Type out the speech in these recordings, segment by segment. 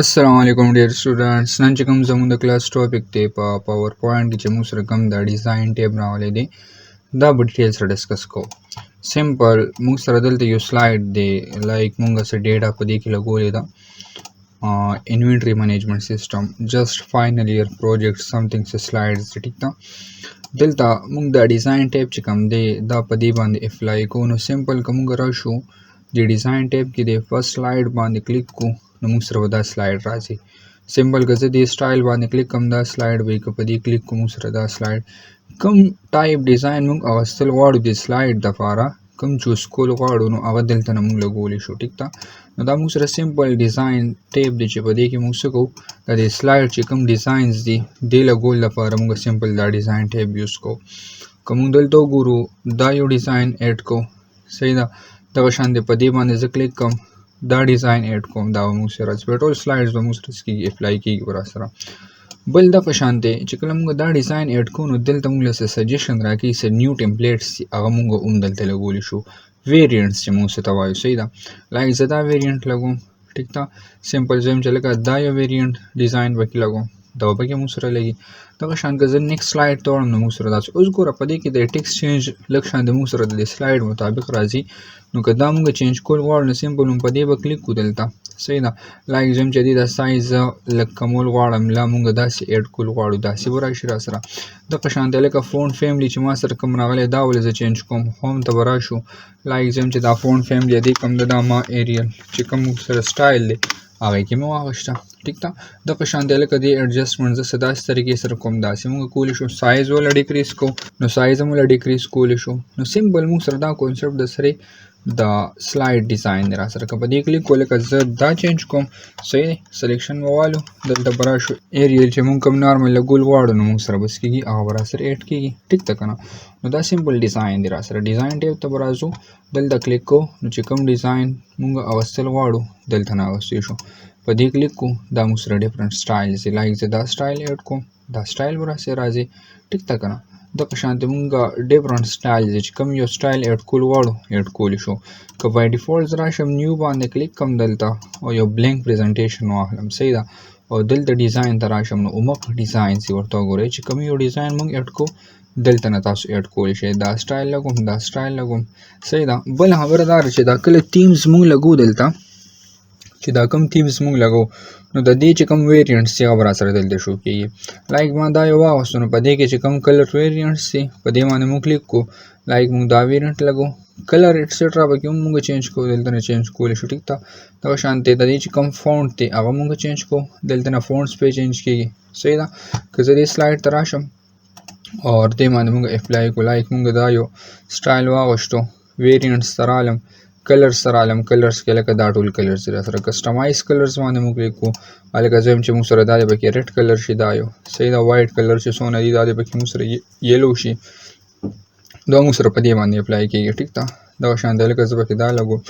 السلام علیکم ډیر سټوډنټس. نن چې کوم زموږ د کلاس ټاپک دی په پاور پوینټ کې چې موږ سره کوم د ډیزاین ټیب راغلی دی، دا به ډیټیل سره ډسکس کوو. سمپل، موږ سره دلته یو سلایډ دی، لایک موږ څه ډیټا په دې کې لګولې ده، انوینټری منیجمنټ سیستم، جسټ فاینل ایئر پروجیکټ سمثینګ څه سلایډز دی، ټیک ده. دلته موږ د ډیزاین ټیب چې کوم دی دا په دې باندې اپلای کوو. نو سمپل که موږ راشو د ډیزاین ټیب کې د فرست سلایډ باندې کلیک کوو، نو موږ سره به دا سلایډ راځي. سمپل که زه دې سټایل باندې کلیک کوم دا سلایډ به یې، که په دې کلیک کوم موږ سره دا سلایډ کوم ټایپ ډیزاین موږ اخیستل غواړو د سلایډ دپاره کوم چوز کول غواړو، نو هغه دلته نه موږ لګولی شو، ټیک ده. نو دا موږ سره سمپل ډیزاین ټیب دی چې په دې کې موږ څه کوو، د دې سلایډ چې کوم ډیزاینز دي دې لګول دپاره موږ سمپل دا ډیزاین ټیب یوز کوو. که موږ دلته وګورو دا یو ډیزاین اډ کوو، صحیح ده. دغه شان دی په دې باندې زه کلیک کوم، دا ډیزاین اډ کوم، دا به موږ سره راځي. په ټول سلایډز به موږ سره څه کېږي، اپلای کېږي به راسره. بل دغه شان دی چې کله موږ دا ډیزاین اډ کوو، نو دلته موږ له څه سجیشن راکوي، څه نیو ټیمپلیټس دي هغه موږ هم دلته لګولی شو، ویرینټس چې موږ څه ته وایو، صحیح ده. لایک زه دا ویرینټ لګوم، ټیک ده. سمپل زه وایم چې لکه دا یو ویرینټ ډیزاین پکې لګوم، دا به پکې موږ سره لګي. دغه شان که زه نیکسټ سلایډ ته وړم، نو موږ سره داسې اوس ګوره په دې کې د ټیکسټ چینج لږ شان د موږ سره د دې سلایډ مطابق راځي. نو که دا موږ چینج کول غواړو، نو سمپل موږ په دې به کلیک کړو دلته، صحیح ده. لایک زه وایم چې دې دا سایز لږ کمول غواړم، لا موږ داسې اډ کول غواړو، داسې به راشي راسره. دغه شان دی لکه فونټ فیملی چې ما سره کوم راغلی دا ولې زه چینج کوم، هوم ته به راشو. لایک زه وایم چې دا فونټ فیملی دې کوم ده، دا ما ایریل چې کوم موږ سره سټایل دی هغې کې مې واغوسته، ټیک ده. دغه شان دی لکه دې اډجسټمنټ زه څه داسې طریقې سره کوم، داسې موږ کولی شو. سایز وله ډیکریز کوو، نو سایز هم وله ډیکریز کولی شو. نو سمپل موږ سره دا کانسپټ د سرې د سلایډ ډیزاین دی راسره. که په دې کلیک کړو، لکه زه دا چینج کوم، صحیح دی، سلیکشن به والو، دلته به راشو ایریل چې موږ کوم نارمل لګول غواړو، نو موږ سره بس کېږي، هغه به راسره اډ کېږي، ټیک ده که نه. نو دا سمپل ډیزاین دی راسره. ډیزاین ټیب ته به راځو، دلته کلیک کوو، نو چې کوم ډیزاین موږ اخیستل غواړو دلته نه اخیستی شو. په دې کلیک کوو، دا موږ سره ډیفرنټ سټایلز دي. لایک زه دا سټایل اډ کوم، دا سټایل به راسره راځي، ټیک ده که نه. دغه شان دی موږ ډیفرنټ سټایل دی چې کوم یو سټایل اډ کول غواړو اډ کولی شو. که بای ډیفالت زه راشم نیو باندې کلیک کوم دلته او یو بلینک پریزنټیشن واخلم، صحیح ده، او دلته ډیزاین ته راشم، نو عمق ډیزاین سي ورته وګورئ چې کوم یو ډیزاین موږ اډ کوو دلته نه تاسو اډ کولی شئ. دا سټایل لګوم، دا سټایل لګوم، صحیح ده. بله خبره دا ده چې دا کله تیمز موږ لګو دلته، چې دا کوم تیمز موږ لګو، نو د دې چې کوم ویرینټس دي هغه به راسره دلته شو کېږي. لایک ما دا یو واغوستو، نو په دې کې چې کوم کلر ویرینټس دي په دې باندې موږ کلیک کوو، لایک موږ دا ویرینټ لګو، کلر ایټسټرا پکې هم موږ چینج کوو، دلته نه چینج کولی شو، ټیک ده. دغه شان دی د دې چې کوم فونټ دی هغه موږ چینج کوو، دلته نه فونټس پې چینج کېږي، صحیح ده. که زه دې سلایډ ته راشم او دې باندې موږ اپلای کوو، لایک موږ دا یو سټایل واغوستو، ویرینټس ته رالم، کلرز ته رالم، کلرز کې لکه دا ټول کلرز دي راسره. کسټمایز کلرز باندې موږ کلیک کوو، هلکه زه وایم چې موږ سره دا دی پکې ریډ کلر شي، دا یو صحیح ده، وایټ کلر چې څونه دي دا دی پکې موږ سره یلو شي، دا موږ سره په دې باندې اپلای کېږي، ټیک ده. دغه شان دی لکه زه پکې دا لګوم،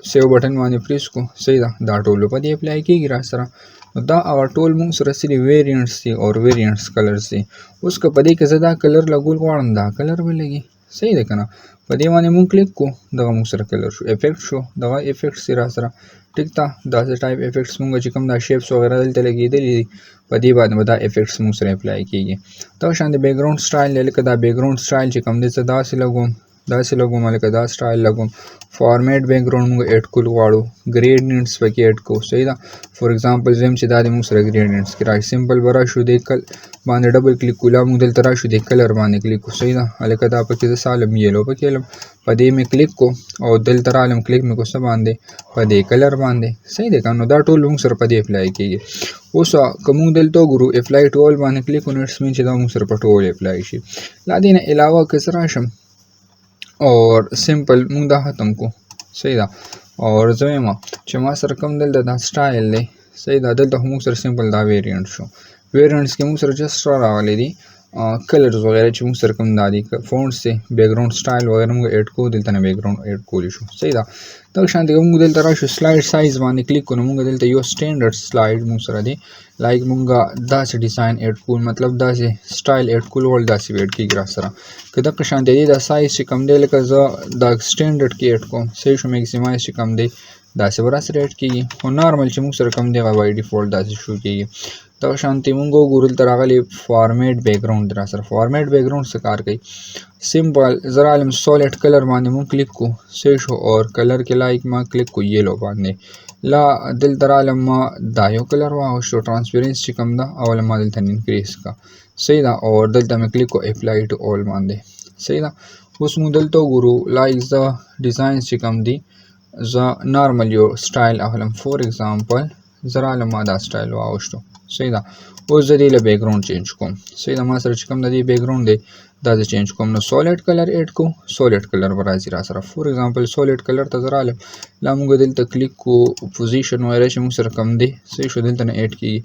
سیو بټن باندې پریس کوو، صحیح ده، دا ټول په دې اپلای کېږي راسره. نو دا هغه ټول موږ سره څه دي ویرینټس دي او ویرینټس کلرز دي. اوس که په دې کې زه دا کلر لګول غواړم دا کلر به لګي، صحیح ده که نه. په دې باندې موږ کلیک کوو، دغه موږ سره کلر شو، افیکټ شو، دغه افیکټس دي راسره، ټیک ده. داسې ټایپ افیکټس موږ چې کوم دا شیپس وغیره دلته لګېدلي دي په دې باندې به دا افیکټس موږ سره اپلای کېږي. دغه شان د بیکګراوند سټایل دی، لکه دا بیکګراوند سټایل چې کوم دی زه داسې لګوم، داسې لګوم، لکه دا سټایل لګوم. فارمیټ بیکګراوند موږ اډ کول غواړو، ګریډینټس پکې اډ کوو، صحیح ده. فار اگزامپل زه وایم چې دا دی موږ سره ګریډینټس کې راشي، سمپل به راشو دې کل باندې ډبل کلیک کوو، لا موږ دلته راشو دې کلر باندې کلیک کوو، صحیح ده. هلکه دا پکې زه سالم یلو پکې لم، په دې مې کلیک کوو او دلته رالم کلیک مې کوو څه باندې، په دې کلر باندې، صحیح ده که نه. نو دا ټول موږ سره په دې اپلای کېږي. اوس که موږ دلته وګورو اپلای ټول باندې کلیک کوو، نو اټس مین چې دا موږ سره په ټول اپلای شي. لا دې نه علاوه که زه راشم اور سمپل موږ دا ختم کو، صحیح ده. اور زه وایم چې ما سره کوم دلته دا سټایل دی، صحیح ده، دلته خو موږ سره سمپل دا ویرینټ شو. ویرینټس کې موږ سره جسټ را راغلي دي کلرز وغیره چې موږ سره کوم دا دي، فونټس دی، بیکګراوند سټایل وغیره موږ اډ کوو، دلته نه بیکګراوند اډ کولی شو، صحیح ده. دغه شان دی موږ دلته راشو سلایډ سایز باندې کلیک کوو، نو موږ دلته یو سټانډرډ سلایډ موږ سره دی، لایک موږ داسې ډیزاین اډ کوو، مطلب داسې سټایل اډ کول غواړو، داسې به اډ کېږي راسره. که دغه شان دی دا سایز چې کوم دی لکه زه دا سټانډرډ کې اډ کوم، صحیح شو، میکسیمایز چې کوم دی داسې به راسره add کېږي. خو normal چې موږ سره کوم دی هغه by default داسې شو کېږي. دغه شانتې موږ وګورو دلته راغلی format background دی راسره. format background څه کار کوي؟ simple زه رالم solid color باندې موږ کلیک کو، صحیح شو، اور color کې like ما کلیک کو yellow باندې. لا دلته رالم ما دا یو color واغوستو، transparency چې کوم ده اوله ما دلته increase کا، صحیح ده، اور دلته مې کلیک کو apply to all باندې، صحیح ده. اوس موږ دلته وګورو like زه design چې کوم دي زه normal یو سټایل اخلم. for example زه رالم ما دا سټایل واغوستو، صحیح ده. اوس زه دې له background change کوم، صحیح ده. ما سره چې کوم د دې background دی دا زه change کوم، نو solid color add کو، solid color به راځي را سره. for example solid color ته زه رالم، لا موږ دلته کلیک کو position وغیره چې موږ سره کوم دی، صحیح شو، دلته نه add کېږي.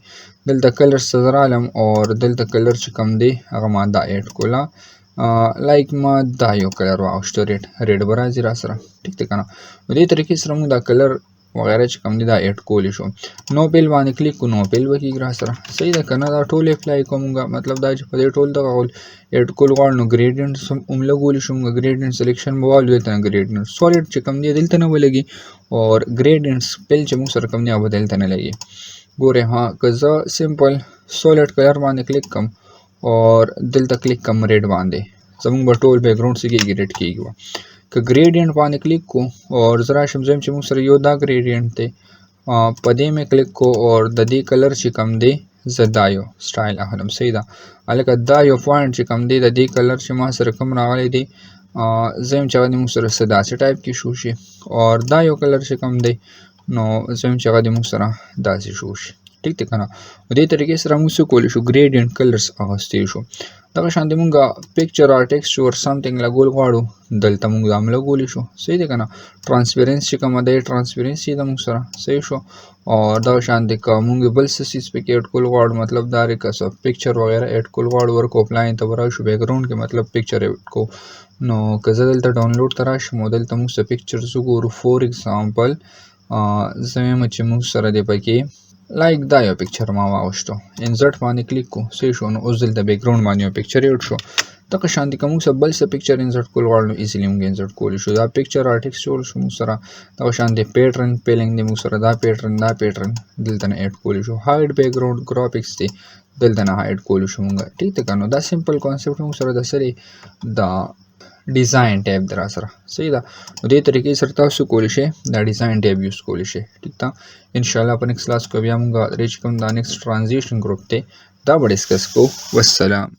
دلته color ته زه رالم اور دلته color چې کوم دی هغه ما دا add کوله. like ما دا یو color واغوستو، red به راځي را سره، ټیک دی که نه؟ نو دې طریقې سره موږ دا color وغیره چې کوم دی دا add کولی شو. no fill باندې کلیک کو، no fill به کېږي را سره، صحیح ده که نه؟ دا ټول apply کوو موږ، مطلب دا چې په دې ټول دغه add کول غواړو نو gradient هم لګولی شو موږ. gradient selection به والو، دلته نه gradient solid چې کوم دی دلته نه ولګي، اور gradient fill چې موږ سره کوم دی هغه به دلته نه لګي. ګورئ ها، که زه simple solid color باندې کلیک کوم اور دلته کلیک کوم red باندې، زموږ به ټول background څه کېږي؟ red کېږي. که gradient باندې کلیک کو اور زه راشم زه چې موږ سره یو دا gradient دی، په دې مې کلیک کو اور د دې color چې کوم دی زه دا یو سټایل اخلم، صحیح ده. هلکه دا یو point چې کوم دی د دې color چې ما سره کوم راغلی دی، زه یم چې هغه دې موږ سره څه داسې ټایپ کې شو شي، اور دا یو color چې کوم دی نو زه یم چې هغه دې موږ سره داسې شو شي، ټیک دی که نه؟ نو دې طریقې سره موږ څه کولی شو؟ gradient colors اخیستی شو. دغه شان دی مونږ picture or text or something لګول غواړو، دلته مونږ دا هم لګولی شو، صحیح دی که نه؟ transparency چې کومه دی transparency ده مونږ سره، صحیح شو. او دغه شان دی که مونږ بل څه څیز پکې add کول غواړو، مطلب دا دی که څه picture وغیره add کول غواړو، ورکو offline ته به راشو، background کې مطلب picture add کو. نو که زه دلته ډاونلوډ ته راشم او دلته مونږ څه pictures وګورو، for example زه وایم چې مونږ سره دی پکې like دا یو picture ما واغوستو، insert باندې کلیک کو، صحیح شو. نو اوس دلته background باندې یو picture add شو. دغه شان دی که موږ څه بل څه picture insert کول غواړو نو easily موږ insert کولی شو. دا picture or text جوړ شو موږ سره. دغه شان دی pattern filling دی موږ سره، دا pattern دا pattern دلته نه add کولی شو. hide background graphics دی دلته نه hide کولی شو موږ، ټیک ده که؟ نو دا simple concept موږ سره د سره دا design tab در سره، صحیح ده. نو دې طریقې سره تاسو کولی شئ دا design tab use کولی شئ، ټیک ده. ان شاء الله په next class کې بیا موږ ریچ کوم دا next transition group دی دا به discuss کوو. والسلام.